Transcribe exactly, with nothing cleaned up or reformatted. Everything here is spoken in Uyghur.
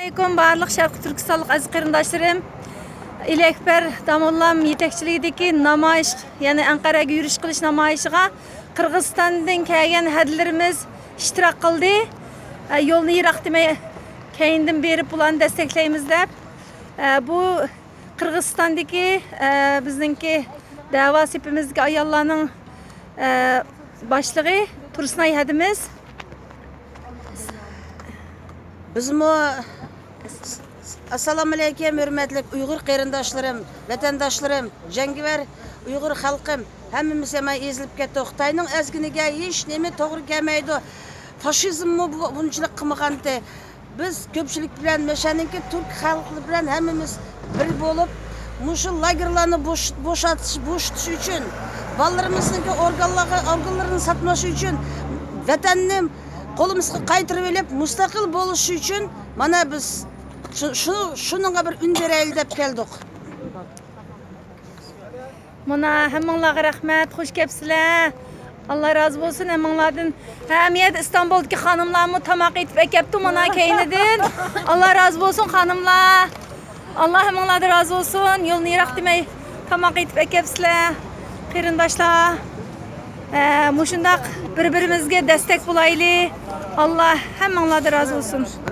ئەلەيكۇم، بارلىق شەرقىي تۈركىستانلىق ئەزىز قېرىنداشلىرىم. ئىلى ئەكبەر داموللام يېتەكچىلىكىدىكى نامايىش، يەنى ئەنقەرەگە يۈرۈش قىلىش نامايىشىغا قىرغىزىستاندىن كەلگەن ھەدىلىرىمىز ئىشتىراك قىلدى. ئە، يولنى يىراق دېمەي، كەينىدىن بېرىپ، بۇلارنى دەستەكلەيمىز دەپ. ئە، بۇ قىرغىزىستاندىكى، ئە، بىزنىڭكى دەۋا سېپىمىزدىكى ئاياللارنىڭ، ئە، باشلىقى تۇرسۇنئاي ھەدىمىز. بىزمۇ، ئەسسالامۇئەلەيكۇم، ھۆرمەتلىك ئۇيغۇر قېرىنداشلىرىم، ۋەتەنداشلىرىم، جەڭگىۋەر ئۇيغۇر خەلقىم، ھەممىمىز يامان ئېزىلىپ كەتتۇق. خىتاينىڭ ئەزگىنىگە ھېچ نېمە توغرا كەلمەيدۇ. فاشىزممۇ بۇ، بۇنچىلىك قىلمىغانتى. بىز كۆپچىلىك بىلەن، مەشەنىڭكى تۈرك خەلقى بىلەن ھەممىمىز بىر بولۇپ، مۇشۇ لاگېرلارنى بوش-، بوشاتىش، بوشىتىش ئۈچۈن، بالىلىرىمىزنىڭكى ئورگانلارغا، ئورگانلىرىنى ساتماس ئۈچۈن، ۋەتەننى قولىمىزغا قايتۇرۇۋېلىپ، مۇستەقىل بولۇش ئۈچۈن مانا بىز شۇ، شۇ، شۇنىڭغا بىر ئۈن بېرەيلى دەپ كەلدۇق. مانا، ھەممىڭلارغا رەھمەت، خوش كەپسىلەر. ئاللا رازى بولسۇن ھەممىڭلاردىن. ھە، مۇ يەردە ئىستانبۇلدىكى خانىملارمۇ تاماق ئېتىپ ئەكەپتۇ مانا كەينىدىن. ئاللا رازى بولسۇن خانىملار. ئاللا ھەممىڭلاردىن رازى بولسۇن. يولنى يىراق دېمەي تاماق ئېتىپ ئەكەپسىلەر. قېرىنداشلار، ھە، مۇشۇنداق بىر-بىرىمىزگە دەستەك بولايلى. ئاللا ھەممىڭلاردىن رازى بولسۇن.